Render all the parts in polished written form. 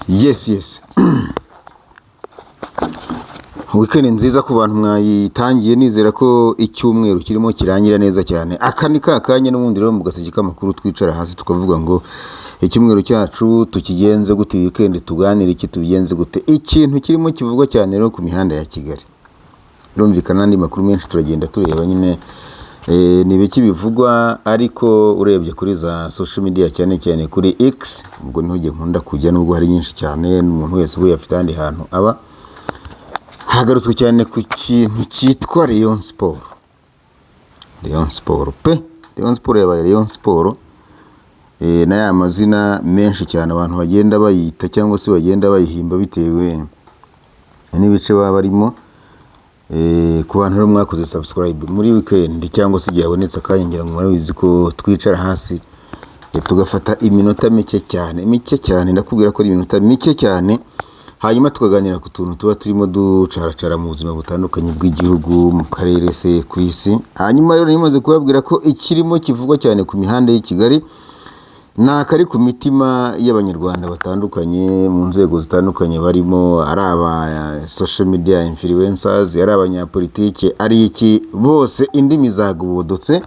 Yes, weekend nziza ku bantu mwayitangiye. Nizera ko icyumweru kirimo kirangira neza cyane. Aka ni ka kanya n'ubundi rero mu Gaseke k'Amakuru twicara hasi tukavuga ngo icyumweru cyacu tukigenze gute, weekend tuganire iki, tubigenze gute. Ikintu kirimo kivugwa cyane rero ku mihanda ya Kigali, birumvikana n'andi makuru menshi turagenda tureba nyine ni ibiki bivugwa. Ariko urebye kuri za social media, cyane cyane kuri X, ubwo niho njye nkunda kujya nubwo hari nyinshi cyane, n'umuntu wese ubu afite ahandi hantu aba, hagarutswe cyane ku kintu cyitwa Rayon Sport. Rayon Sport pe, Rayon Sport yabaye Rayon Sport na ya mazina menshi cyane abantu bagenda bayita cyangwa se bagenda bayihimba bitewe n'ibice baba barimo. Ku bantu rero mwakoze subscribe muri weekend cyangwa se igihe habonetse akanya, ngira ngo murabizi ko twicara hasi tugafata iminota mike cyane, mike cyane, ndakubwira ko ari iminota mike cyane, hanyuma tukaganira ku tuntu tuba turimo ducaracara mu buzima butandukanye bw'igihugu, mu karere se, ku isi. Hanyuma rero nimaze kubabwira ko ikirimo kivugwa cyane ku mihanda y'i Kigali ni akari ku mitima y'Abanyarwanda batandukanye mu nzego zitandukanye barimo, ari aba social media influencers, ari abanyapolitike, ari iki, bose indimi zagobodotse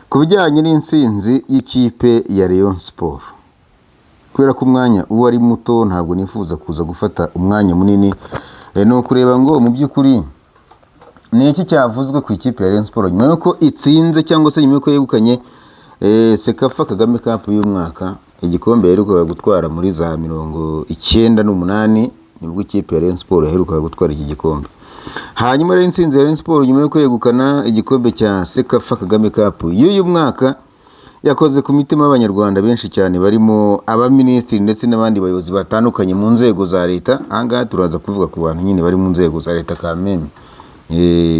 ku bijyanye n'intsinzi y'ikipe ya Rayon Sport. Kubera ko umwanya uba ari muto, ntabwo nifuza kuza gufata umwanya munini. Ni ukureba ngo mu by'ukuri ni iki cyavuzwe ku ikipe ya Rayon Sport nyuma y'uko itsinze cyangwa se nyuma y'uko yegukanye CECAFA Kagame Cup y'umwaka, igikombe yaherukaga gutwara muri za 98, nibwo ikipe ya Rayon Sport yaherukaga gutwara iki gikombe. Hanyuma rero intsinzi ya Rayon Sport nyuma yo kwegukana igikombe cya CECAFA Kagame Cup y'uyu mwaka yakoze ku mitima y'Abanyarwanda benshi cyane, barimo abaminisitiri ndetse n'abandi bayobozi batandukanye mu nzego za leta. Ahangaha turaza kuvuga ku bantu nyine bari mu nzego za leta kameme,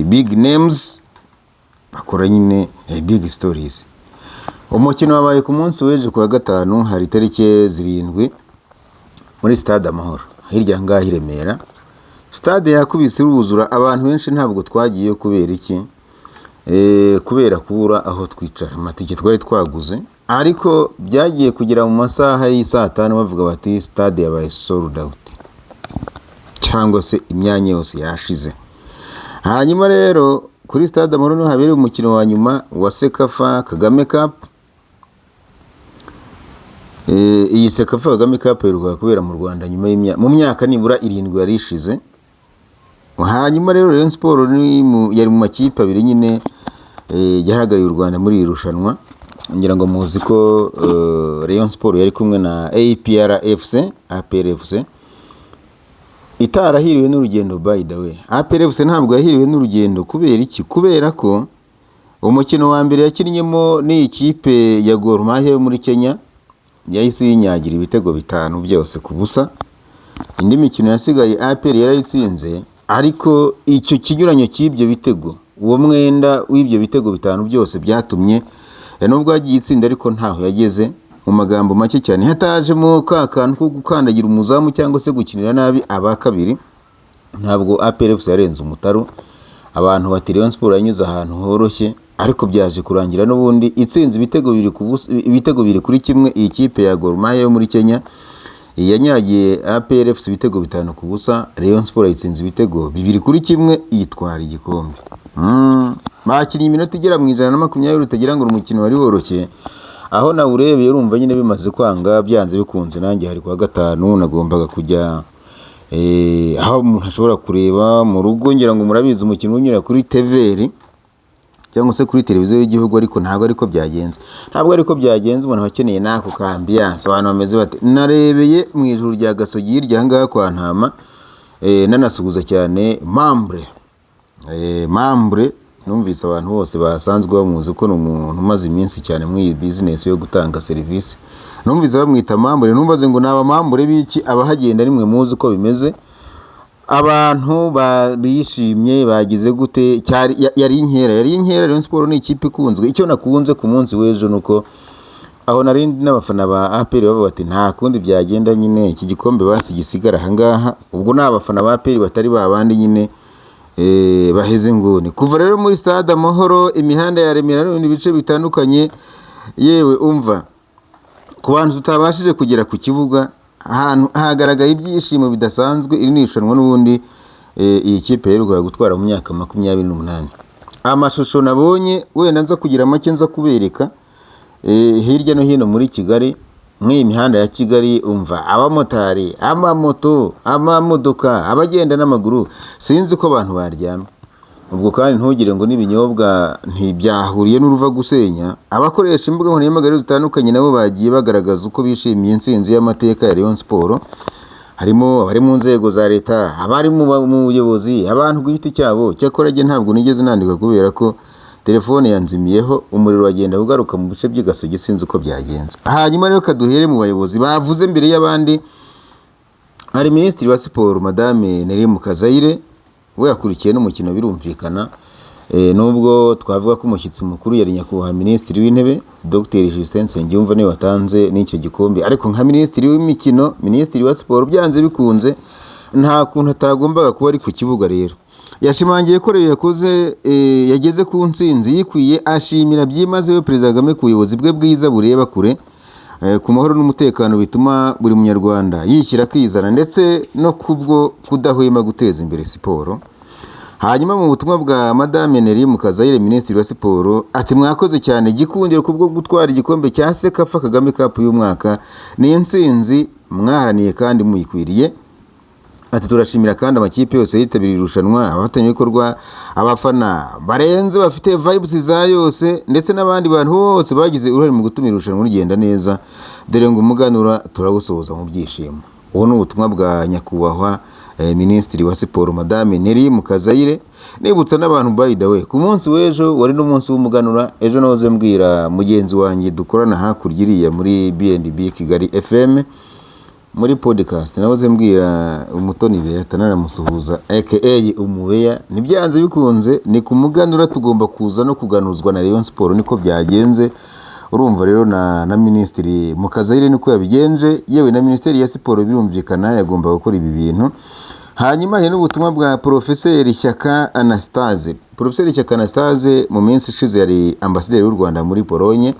big names bakora nyine big stories. Umukino wabaye ku munsi w'ejo ku wa gatanu, hari tariki 7, muri Stade Amahoro hirya ngaha i Remera. Stade yakubise iruzura, abantu benshi ntabwo twagiye. Kubera iki? Kubera kubura aho twicara, amatike twari twaguze. Ariko byagiye kugera mu masaha y'isaa 5 bavuga bati stade yabaye sold out cyangwa se imyanya yose yashize. Hanyuma rero kuri Stade Amahoro niho habereye umukino wa nyuma wa CECAFA Kagame Cup. Iyi CECAFA Kagame Cup iheruka kubera mu Rwanda nyuma mu myaka nibura 7 yari ishize. Hanyuma rero Rayon Sport yari mu makipe abiri nyine yahagarariye u Rwanda muri iri rushanwa. Ngira ngo muzi ko Rayon Sport yari kumwe na APR FC. APR FC itarahiriwe n'urugendo. By the way, APR FC ntabwo yahiriwe n'urugendo. Kubera iki? Kubera ko umukino wa mbere yakinnyemo n'iyi kipe ya Gor Mahia yo muri Kenya yahise yinyagira ibitego bitanu byose ku busa. Indi mikino yasigaye APR yarayitsinze, ariko icyo kinyuranyo cy'ibyo bitego, uwo mwenda w'ibyo bitego bitanu byose byatumye nubwo yagiye itsinda ariko ntaho yageze. Mu magambo make cyane, hatajemo ka kantu ko gukandagira umuzamu cyangwa se gukinira nabi aba kabiri, ntabwo APR FC yarenze umutaru. Abantu bati Rayon Sport yanyuze ahantu horoshye, ariko byaje kurangira n'ubundi itsinze ibitego bibiri ku busa, ibitego 2-1. Iyi kipe ya Gor Mahia yo muri Kenya yanyagiye APR FC ibitego 5-0, Rayon Sport yayitsinze ibitego 2-1, yitwara igikombe. Bakinnye iminota igera mu 120, utagira ngo umukino wari woroshye. Aho nawe urebeye urumva nyine bimaze kwanga byanze bikunze. Nanjye hari kuwa gatanu nagombaga kujya aho umuntu ashobora kureba mu rugo. Ngira ngo murabizi, umukino unyura kuri TVR cyangwa se kuri televiziyo y'igihugu, ariko ntabwo ariko byagenze, ntabwo ariko byagenze. Umuntu aba akeneye n'ako ka ambiance, abantu bameze bate. Narebeye mu ijuru rya Gasogi hirya aha ngaha kwa Ntama, nanasuhuza cyane Mambure. Mambure numvise abantu bose basanzwe bamuzi ko ni umuntu umaze iminsi cyane muri iyi bizinesi yo gutanga serivisi. Numvise bamwita Mambure, numbaze ngo ni abamambure b'iki? Abahagenda nimwe muzi uko bimeze. Abantu bishimye bagize gute? Cyari yari inkera, yari inkera. Rayon Sport ni ikipe ikunzwe. Icyo nakunze ku munsi w'ejo nuko aho nari ndi n'abafana ba APR bavuga bati nta kundi byagenda nyine, iki gikombe basi gisigara aha ngaha. Ubwo ni abafana ba APR batari ba bandi nyine baheze inguni. Kuva rero muri Stade Amahoro, imihanda ya Remera n'ibindi bice bitandukanye, yewe umva, Ku bantu tutabashije kugera ku kibuga, ahantu hagaragaye ibyishimo bidasanzwe. Iri ni irushanwa n'ubundi iyi kipe yaherukaga gutwara mu myaka 28. Amashusho nabonye, wenda nza kugira make nza kubereka hirya no hino muri Kigali, nk'iyi mihanda ya Kigali, umva abamotari, amamoto, amamodoka, abagenda n'amaguru, sinzi ko abantu baryamye. Ubwo kandi ntugire ngo n'ibinyobwa ntibyahuriye n'uruva gusenya. Abakoresha imbuga nkoranyambaga rero zitandukanye nabo bagiye bagaragaza uko bishimiye intsinzi y'amateka ya Rayon Sport, harimo abari mu nzego za leta, abari mu buyobozi, abantu ku giti cyabo. Cyakora jye ntabwo nigeze nandika kubera ko telefone yanzimiyeho, umuriro wagenda ugaruka mu bice by'i Gasogi, sinzi uko byagenze. Hanyuma rero kaduhere mu bayobozi bavuze mbere y'abandi. Hari Minisitiri wa Siporo, Madame Nelly Mukazayire, we yakurikiye n'umukino birumvikana. Nubwo twavuga ko umushyitsi mukuru yari Nyakubahwa Minisitiri w'Intebe Dr Justin Nsengiyumva, niwe watanze n'icyo gikombe, ariko nka Minisitiri w'Imikino, Minisitiri wa Siporo, byanze bikunze nta kuntu atagombaga kuba ari ku kibuga. Rero yashimangiye ko rero yakoze yageze ku ntsinzi yikwiye, ashimira byimazeyo Perezida Kagame ku buyobozi bwe bwiza bureba kure, ku mahoro n'umutekano bituma buri Munyarwanda yishyira akizana, ndetse no kubwo kudahwema guteza imbere siporo. Hanyuma mu butumwa bwa Madame Nelly Mukazayire, Minisitiri wa Siporo, ati: "Mwakoze cyane Gikundiro kubwo gutwara igikombe cya CECAFA Kagame Cup y'umwaka. Ni intsinzi mwaharaniye kandi muyikwiriye." Ati: "Turashimira kandi amakipe yose yitabiriye irushanwa, abafatanyabikorwa, abafana barenze bafite vibes za yose, ndetse n'abandi bantu bose bagize uruhare mu gutuma irushanwa rigenda neza. Dore ngo umuganura turawusoza mu byishimo." Ubu ni ubutumwa bwa Nyakubahwa Minisitiri wa Siporo, Madame Nelly Mukazayire. Nibutsa n'abantu, by the way, ku munsi w'ejo wari n'umunsi w'umuganura. Ejo nahoze mbwira mugenzi wanjye dukorana hakurya iriya muri B&B Kigali FM muri podcast, nahoze mbwira Umutoni Beata, nanamusuhuza, aka Umubeya, ntibyanze bikunze ni ku muganura tugomba kuza no kuganuzwa na Rayon Sport. Niko byagenze. Urumva rero na Minisitiri Mukazayire niko yabigenje, yewe na Minisiteri ya Siporo birumvikana yagomba gukora ibi bintu. Hanyuma hari n'ubutumwa bwa Porofeseri Shyaka Anastase. Porofeseri Shyaka Anastase mu minsi ishize yari ambasaderi w'u Rwanda muri Polonye,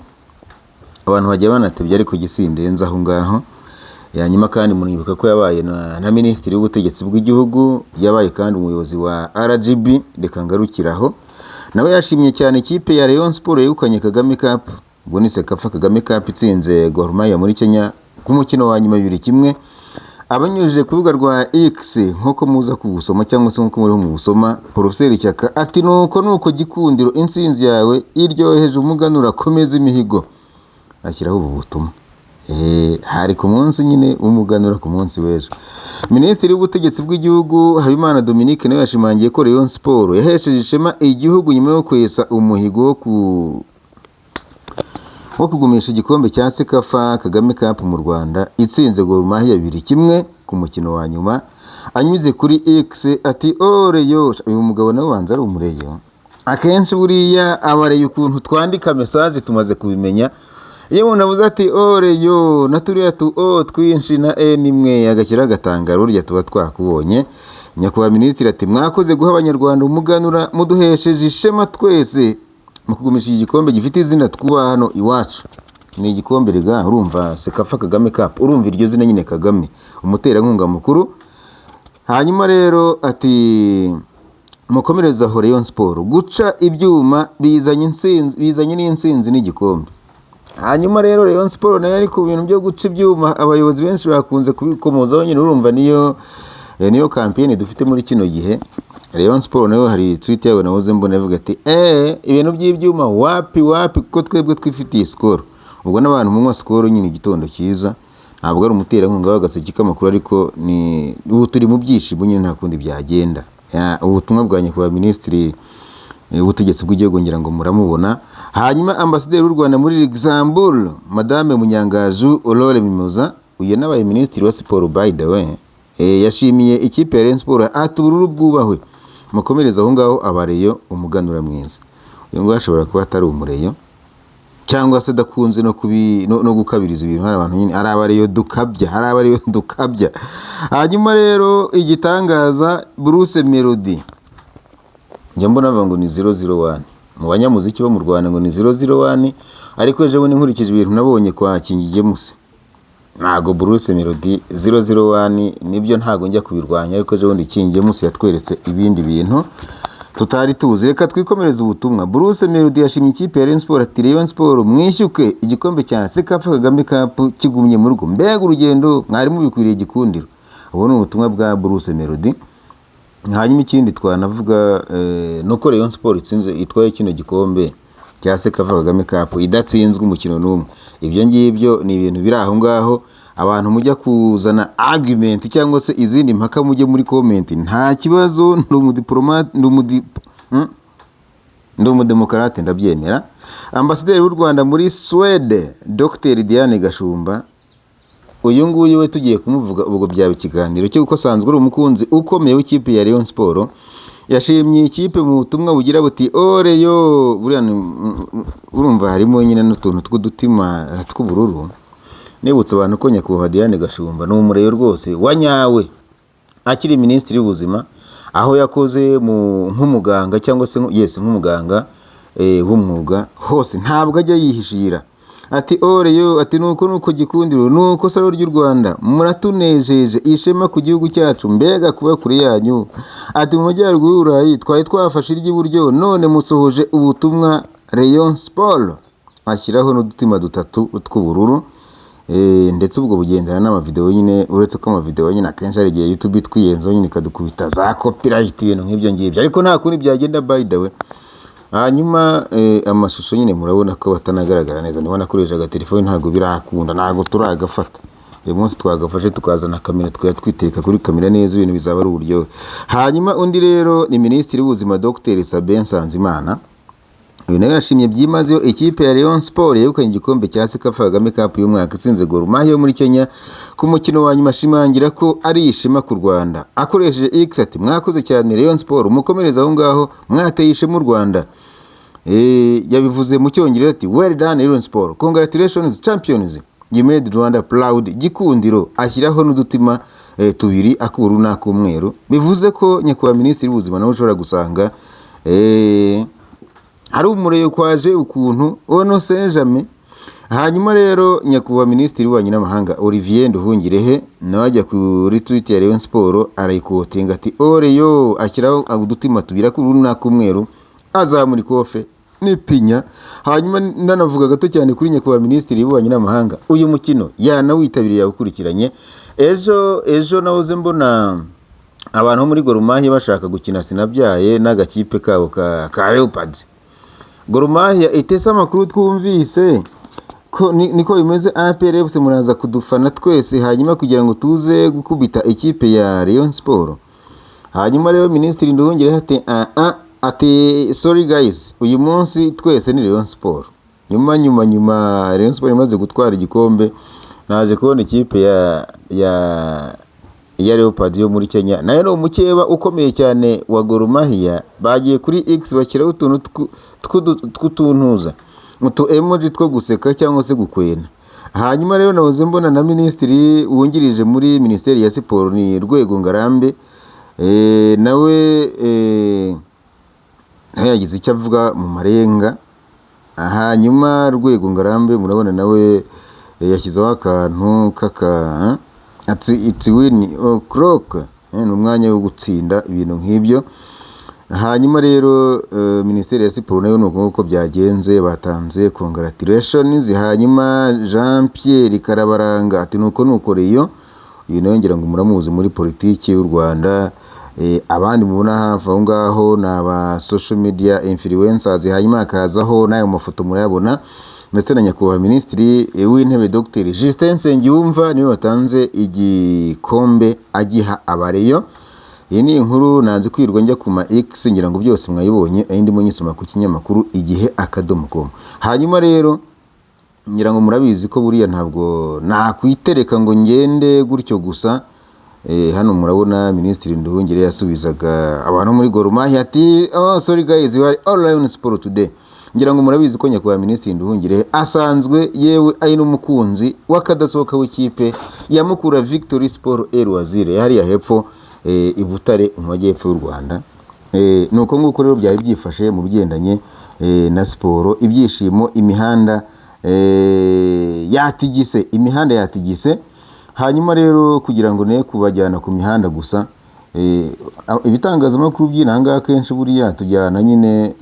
abantu bajya banatebya ariko gisindenze aho ngaho. Hanyuma kandi munibuka ko yabaye na Minisitiri w'Ubutegetsi bw'Igihugu, yabaye kandi umuyobozi wa RGB. Reka ngarukiraho. Nawe yashimye cyane ikipe ya Rayon Sport yegukanye Kagame Cup, ubwo ni CECAFA Kagame Cup, itsinze Gor Mahia muri Kenya ku mukino wa nyuma 2-1. Abanyujije ku rubuga rwa X, nk'uko muza kuwusoma cyangwa se nk'uko muriho mubusoma, Porofeseri Shyaka ati: "Nuko nuko Gikundiro, intsinzi yawe iryoheje umuganura, komeza imihigo." Ashyiraho ubu butumwa. Hari ku munsi nyine w'umuganura, ku munsi w'ejo. Minisitiri w'Ubutegetsi bw'Igihugu Habimana Dominique nawe yashimangiye ko Rayon Sport yahesheje ishema igihugu nyuma yo kwesa umuhigo wo kugumisha igikombe cya CECAFA Kagame Cup mu Rwanda, itsinze Gor Mahia 2-1 ku mukino wa nyuma. Anyuze kuri X ati: "Oreyo." Uyu mugabo nawe wanze ari umureyo. Akenshi buriya abareye ukuntu twandika message tumaze kubimenya. Iyo umuntu avuze ati oreyo na turiya tu o twinshi na e nimwe, agashyiraho agatangaro, burya tuba twakubonye. Nyakubahwa Minisitiri ati: "Mwakoze guha Abanyarwanda umuganura, muduhesheje ishema twese mu kugumisha iki gikombe gifite izina twubaha hano iwacu." Ni igikombe rega, urumva CECAFA Kagame Cup, urumva iryo zina nyine, Kagame umuterankunga mukuru. Hanyuma rero ati: "Mukomereze aho Rayon Sport, guca ibyuma bizanye intsinzi, bizanye n'intsinzi n'igikombe." Hanyuma rero Rayon Sport nayo ari ku bintu byo guca ibyuma, abayobozi benshi bakunze kubikomozaho nyine, urumva niyo campaign dufite muri kino gihe. Rayon Sport nayo hari tweet yawe nahoze mbona ivuga ati: "Ibintu by'ibyuma wapi wapi, kuko twebwe twifitiye Skol." Ubwo n'abantu munywa Skol nyine, igitondo cyiza. Ntabwo ari umuterankunga w'Agaseke k'Amakuru, ariko ni ubu turi mu byishimo nyine, nta kundi byagenda. Ubutumwa bwa Nyakubahwa Minisitiri w'Ubutegetsi bw'Igihugu ngira ngo muramubona. Hanyuma ambasaderi w'u Rwanda muri Luxembourg, Madame Munyangaju Aurore Mimoza, uyu nabaye Minisitiri wa Siporo by the way, yashimiye ikipe ya Rayon Sport, ati: "Ubururu bwubahwe, mukomereze aho ngaho abareyo, umuganura mwiza." Uyu nguyu ashobora kuba atari umureyo cyangwa se adakunze no gukabiriza ibintu. Hari abantu nyine, hari abareyo dukabya, hari abareyo dukabya. Hanyuma rero igitangaza, Bruce Melody, njya mbona bavuga ngo ni 001 mu banyamuziki bo mu Rwanda, ngo ni 001. Ariko ejo bundi nkurikije ibintu nabonye kwa King James, ntago Bruce Melody 001 nibyo, ntago njya kubirwanya, ariko ejo bundi King James yatweretse ibindi bintu tutari tuzi. Reka twikomereze ubutumwa. Bruce Melody yashimye ikipe ya Rayon Sport, ati: "Rayon Sport mwishyuke, igikombe cya CECAFA Kagame Cup kigumye mu rugo. Mbega urugendo, mwari mubikwiriye, Gikundiro." Ubu ni ubutumwa bwa Bruce Melody. Hanyuma ikindi twanavuga nuko Rayon Sport itsinze, itwaye kino gikombe cya CECAFA Kagame Cup idatsinzwe umukino n'umwe. Ibyo ngibyo ni ibintu biri aho ngaho. Abantu mujya kuzana argument cyangwa se izindi mpaka, mujye muri comment, nta kibazo. Ndi umudiplomate, ndi umudemokarate, ndabyemera. Ambasaderi w'u Rwanda muri Suwede, Dr Diane Gashumba, uyu nguyu we tugiye kumuvuga ubwo byaba ikiganiro cyo, kuko asanzwe ari umukunzi ukomeye w'ikipe ya Rayon Sport. Yashimye ikipe mu butumwa bugira buti: "Oreyo." Buriya urumva harimo nyine n'utuntu tw'udutima tw'ubururu. Nibutsa abantu ko nyakubahwa Diane Gashumba ni umureyo rwose wa nyawe. Akiri minisitiri w'ubuzima, aho yakoze nk'umuganga cyangwa se yes, nk'umuganga w'umwuga hose, ntabwo ajya yihishira. Ati: "Oreyo," ati: "Nuko nuko Gikundiro, nuko saro ry'u Rwanda, muratunejeje, ishema ku gihugu cyacu, mbega kuba kure yanyu." Ati: "Mu majyaruguru y'Uburayi twari twafashe iry'iburyo, none musohoje ubutumwa, Rayon Sport." Ashyiraho n'udutima dutatu tw'ubururu. Ndetse ubwo bugendana n'amavideo nyine, uretse ko amavideo nyine akenshi hari igihe YouTube twiyenzaho nyine ikadukubita za copyright, ibintu nk'ibyo ngibyo, ariko nta kundi byagenda, by the way. Hanyuma amashusho nyine murabona ko batanagaragara neza. Niba nakoresha agatelefoni ntabwo birakunda, ntabwo turagafata. Uyu munsi twagafashe tukazana kamera, tukajya twitereka kuri kamera neza, ibintu bizaba ari uburyohe. Hanyuma undi rero ni minisitiri w'ubuzima, Dr Sabin Nsanzimana. Uyu nawe yashimye byimazeyo ikipe ya Rayon Sport yegukanye igikombe cya CECAFA Kagame Cup y'umwaka, itsinze Gor Mahia yo muri Kenya ku mukino wa nyuma, ashimangira ko ari ishema ku Rwanda. Akoresheje X ati: "Mwakoze cyane Rayon Sport, mukomereze aho ngaho, mwateye ishema u Rwanda." Yabivuze mu Cyongereza ati: "Well done Rayon Sport, congratulations champions, you made Rwanda proud, Gikundiro." Ashyiraho n'udutima tubiri, ak'ubururu n'ak'umweru. Bivuze ko nyakubahwa minisitiri w'ubuzima nawe ushobora gusanga hari umureyo kwaje ukuntu ono sejame. Hanyuma rero nyakubahwa minisitiri w'ububanyi n'amahanga Olivier Nduhungirehe nawe ajya kuri tweet ya Rayon Sport, arayikotinga, ati: "Oreyo," ashyiraho udutima tubiri, ak'ubururu n'ak'umweru, azamura ikofe n'ipinya. Hanyuma nanavuga gato cyane kuri nyakubahwa minisitiri w'ububanyi n'amahanga, uyu mukino yanawitabiriye, yawukurikiranye ejo. Ejo nahoze mbona abantu bo muri Gor Mahia bashaka gukina sinabyaye n'agakipe kabo ka Leopards. Gor Mahia itese amakuru twumvise ko niko bimeze, APR FC muraza kudufana twese, hanyuma kugira ngo tuze gukubita ikipe ya Rayon Sport. Hanyuma rero minisitiri Nduhungirehe ati: "Ah ah," ati: "Sorry guys, uyu munsi twese ni Rayon Sport." Nyuma Rayon Sport imaze gutwara igikombe, naje kubona ikipe ya Leopard yo muri Kenya, nayo ni umukeba ukomeye cyane wa Gor Mahia. Bagiye kuri X bashyiraho utuntu tw'utuntuza, utu emoji two guseka cyangwa se gukwena. Hanyuma rero nahoze mbona na minisitiri wungirije muri minisiteri ya siporo, ni Rwego Ngarambe, nawe nawe yagize icyo avuga mu marenga. Hanyuma Rwego Ngarambe murabona nawe yashyizeho akantu k'aka, ati: "It's win o'clock," ni umwanya wo gutsinda, ibintu nk'ibyo. Hanyuma rero minisiteri ya siporo nayo ni uko nguko byagenze, batanze congratulations. Hanyuma Jean Pierre Karabaranga ati: "Nuko nuko Rayon." Uyu nawe ngira ngo muramuzi muri politiki y'u Rwanda. Abandi mubona hafi aho ngaho ni aba social media influencers. Hanyuma hakazaho n'ayo mafoto murayabona, ndetse na nyakubahwa minisitiri w'intebe Dr Justin Nsengiyumva niwe watanze igikombe agiha abareyo. Iyi ni inkuru nanze kwirwa njya ku ma X, ngira ngo byose mwayibonye, aho ndimo nyisoma ku kinyamakuru igihe.com. Hanyuma rero ngira ngo murabizi ko buriya ntabwo nakwitereka ngo ngende gutyo gusa. Hano murabona minisitiri Nduhungire yasubizaga abantu muri Gor Mahia ati: "Oh sorry guys, we are all Rayon Sport today." Ngira ngo murabizi ko nyakubahwa minisitiri Nduhungire asanzwe yewe ari n'umukunzi w'akadasohoka w'ikipe ya Mukura Victory Sport El Wazire hariya hepfo i Butare mu majyepfo y'u Rwanda. Ni uko nguko rero byari byifashe mu bigendanye na siporo, ibyishimo, imihanda. Yatigise imihanda, yatigise. Hanyuma rero kugira ngo ne kubajyana ku mihanda gusa, ibitangazamakuru by'inahangaha kenshi buriya tujyana nyine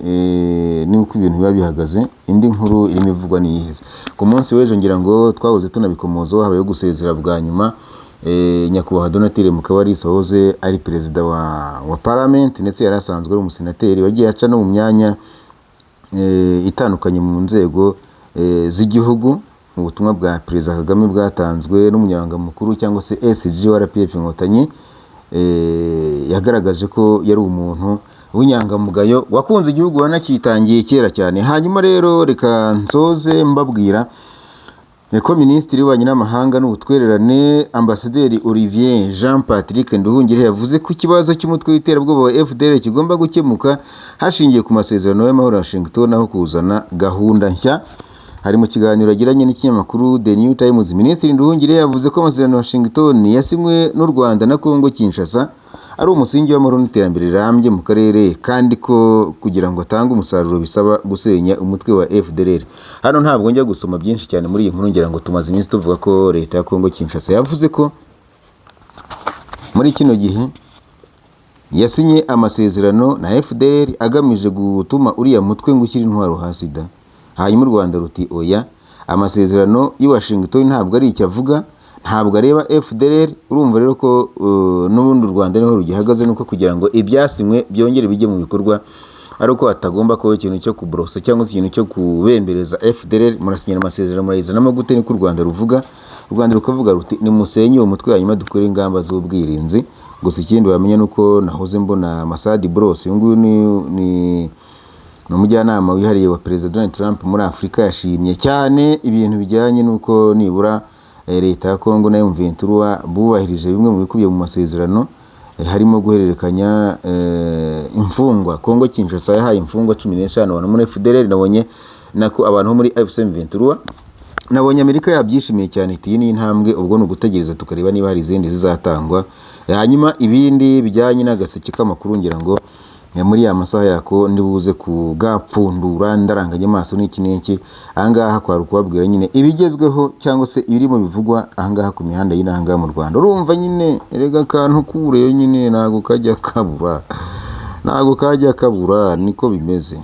n'uko ibintu biba bihagaze. Indi nkuru irimo ivugwa n'iyiheze ku munsi w'ejo, ngira ngo twahoze tunabikomozaho, habayeho gusezera bwa nyuma nyakubahwa Donatille Mukabalisa wahoze ari perezida wa parliament, ndetse yari asanzwe ari umusenateri wagiye aca no mu myanya itandukanye mu nzego z'igihugu. Mu butumwa bwa Perezida Kagame bwatanzwe n'umunyamabanga mukuru cyangwa se SG wa RPF Inkotanyi, yagaragaje ko yari umuntu w'inyangamugayo wakunze igihugu, wanakitangiye kera cyane. Hanyuma rero reka nsoze mbabwira ko Minisitiri w'Ububanyi n'Amahanga n'Ubutwererane, Ambasaderi Olivier Jean Patrick Nduhungirehe, yavuze ko ikibazo cy'umutwe w'iterabwoba wa FDLR kigomba gukemuka hashingiwe ku masezerano y'amahoro ya Washington aho kuzana gahunda nshya. Hari mu kiganiro yagiranye n'ikinyamakuru The New Times. Minisitiri Nduhungirehe yavuze ko amasezerano ya Washington yasinywe n'u Rwanda na Congo Kinshasa ari umusingi w'amahoro n'iterambere rirambye mu karere, kandi ko kugira ngo atange umusaruro bisaba gusenya umutwe wa FDLR. Hano ntabwo njya gusoma byinshi cyane muri iyi nkuru, ngira ngo tumaze iminsi tuvuga ko leta ya Congo Kinshasa yavuze ko muri kino gihe yasinye amasezerano na FDLR agamije gutuma uriya mutwe ngo ushyire intwaro hasi da. Hanyuma u Rwanda ruti: "Oya, amasezerano y'i Washington ntabwo ari icyo avuga, ntabwo areba FDLR." Urumva rero ko n'ubundi u Rwanda niho rugihagaze, nuko kugira ngo ibyasinywe byongere bijye mu bikorwa ari uko hatagomba kubaho ikintu cyo kuborosa cyangwa se ikintu cyo kubembereza FDLR. Murasinyana amasezerano murayizanamo gute? Niko u Rwanda ruvuga. U Rwanda rukavuga ruti: "Nimusenye uwo mutwe, hanyuma dukore ingamba z'ubwirinzi." Gusa ikindi wamenya nuko nahoze mbona Masadi Bros, uyu nguyu ni umujyanama wihariye wa Perezida Donald Trump muri Afurika, yashimye cyane ibintu bijyanye n'uko nibura leta ya Congo na M23 bubahirije bimwe mu bikubiye mu masezerano, harimo guhererekanya imfungwa. Congo Kinshasa yahaye imfungwa 15 abantu muri FDLR, nabonye nako abantu bo muri AFC M23. Nabonye Amerika yabyishimiye cyane, iti: "Iyi ni intambwe." Ubwo ni ugutegereza tukareba niba hari izindi zizatangwa. Hanyuma ibindi bijyanye n'agaseke k'amakuru, ngira ngo muri ya masaha yako ndibuze kugapfundura ndaranganya amaso n'iki n'iki. Ahangaha kwari ukubabwira nyine ibigezweho cyangwa se ibirimo bivugwa ahangaha ku mihanda y'inahangaha mu Rwanda. Urumva nyine erega akantu k'ubureyo nyine ntabwo kajya kabura, ntabwo kajya kabura, niko bimeze.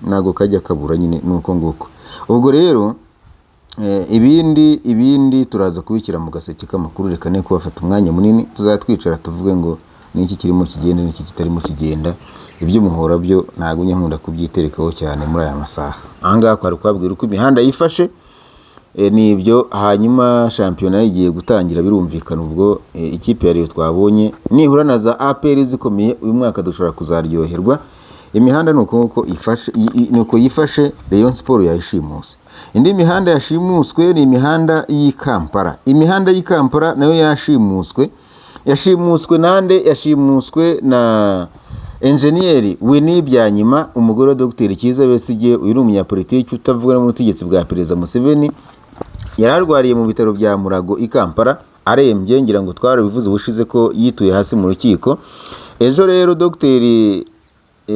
Ntabwo kajya kabura nyine, nuko nguko. Ubwo rero ibindi turaza kubishyira mu gaseke k'amakuru. Reka ne kubafata umwanya munini, tuzatwicara tuvuge ngo niki kirimo kigenda, niki kitarimo kigenda. Iby'umuhora byo ntabwo njya nkunda kubyiterekaho cyane muri aya masaha. Ahangaha kwari kubabwira uko imihanda yifashe, ni ibyo. Hanyuma shampiyona igiye gutangira, birumvikana. Ubwo ikipe ya Rayon twabonye nihura na za APR zikomeye uyu mwaka, dushobora kuzaryoherwa. Imihanda ni uko nguko ifashe, ni uko yifashe. Rayon Sport yayishimuse. Indi mihanda yashimuswe ni imihanda y'i Kampala. Imihanda y'i Kampala nayo yashimuswe. Yashimuswe nande? Yashimuswe na Enjeniyeri Winnie Byanyima, umugore wa Dr Kizza Besigye. Uyu ni umunyapolitiki utavuga n'ubutegetsi bwa Perezida Museveni. Yari arwariye mu bitaro bya Murago i Kampala arembye. Ngira ngo twarabivuze ubushize ko yituye hasi mu rukiko. Ejo rero Dr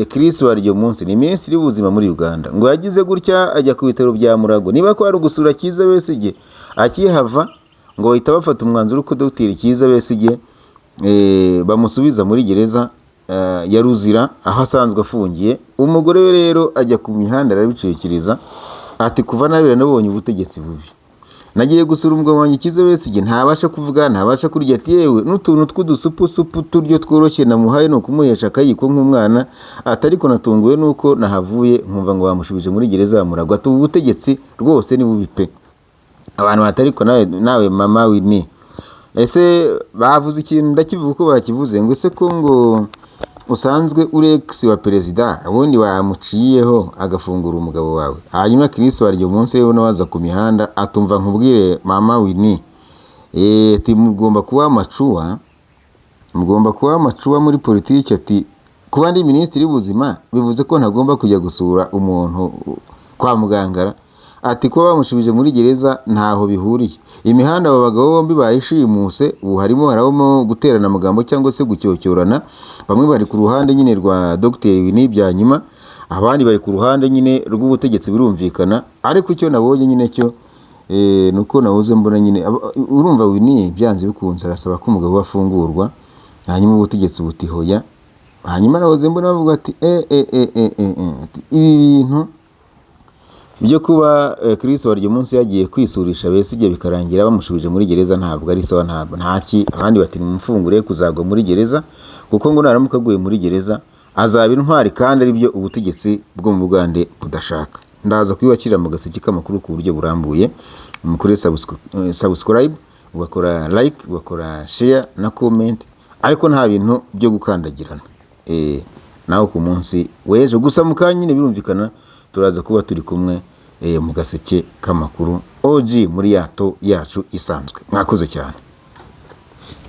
Chris Baryomunsi, ni minisitiri w'ubuzima muri Uganda, ngo yagize gutya ajya ku bitaro bya Murago, niba ko ari ugusura Kizza Besigye. Akihava ngo bahita bafata umwanzuro ko Dr Kizza Besigye bamusubiza muri gereza ya Ruzira aho asanzwe afungiye. Umugore we rero ajya ku mihanda arabicikiriza, ati: "Kuva nabera nabonye ubutegetsi bubi, nagiye gusura umugabo wanjye Kizza Besigye, ntabasha kuvuga, ntabasha kurya." Ati: "Yewe n'utuntu tw'udusupusupu turyo tworoshye namuhaye ni ukumuhesha akayiko nk'umwana." Ati: "Ariko natunguwe nuko nahavuye nkumva ngo bamushubije muri gereza ya Murago." Ati: "Ubu butegetsi rwose ni bubi pe." Abantu batari ko nawe mama Winnie, ese bavuze ikintu, ndakivuga uko bakivuze, ngo ese ko ngo usanzwe uri ex wa perezida, ubundi wamuciyeho agafungura umugabo wawe? Hanyuma Chris Baryomunsi rero nawe aza ku mihanda atumva: "Nkubwire mama Winnie, ati mugomba kuba amacuwa, mugomba kuba amacuwa muri politiki." Ati: "Kuba ndi minisitiri w'ubuzima bivuze ko ntagomba kujya gusura umuntu kwa muganga?" Ati: "Kuba bamushubije muri gereza ntaho bihuriye." Imihanda aba bagabo bombi bayishimuse. Ubu harimo harabamo guterana amagambo cyangwa se gucyocyorana. Bamwe bari ku ruhande nyine rwa Dr Winnie Byanyima, Abandi bari ku ruhande nyine rw'ubutegetsi, birumvikana. Ariko icyo nabonye nyine cyo nuko nahoze mbona nyine urumva Winnie byanze bikunze arasaba ko umugabo we afungurwa, hanyuma ubutegetsi buti hoya. Hanyuma nahoze mbona bavuga ati e e e e e e ati ibi bintu byo kuba Chris Baryomunsi yagiye kwisurisha Besigye bikarangira bamushubije muri gereza ntabwo ari sawa, ntabwo ntaki. Abandi bati nimumfungure kuzagwa muri gereza, kuko ngo naramuka aguye muri gereza azaba intwari, kandi ari byo ubutegetsi bwo mu Bugande budashaka. Ndaza kubibakirira mu gaseke k'amakuru ku buryo burambuye. Mukore subscribe, ugakora like, ugakora share na comment, ariko nta bintu byo gukandagirana. Nawe ku munsi w'ejo gusa mu kanya nyine birumvikana turaza kuba turi kumwe mu gaseke k'amakuru OG muri yato yacu isanzwe. Mwakoze cyane.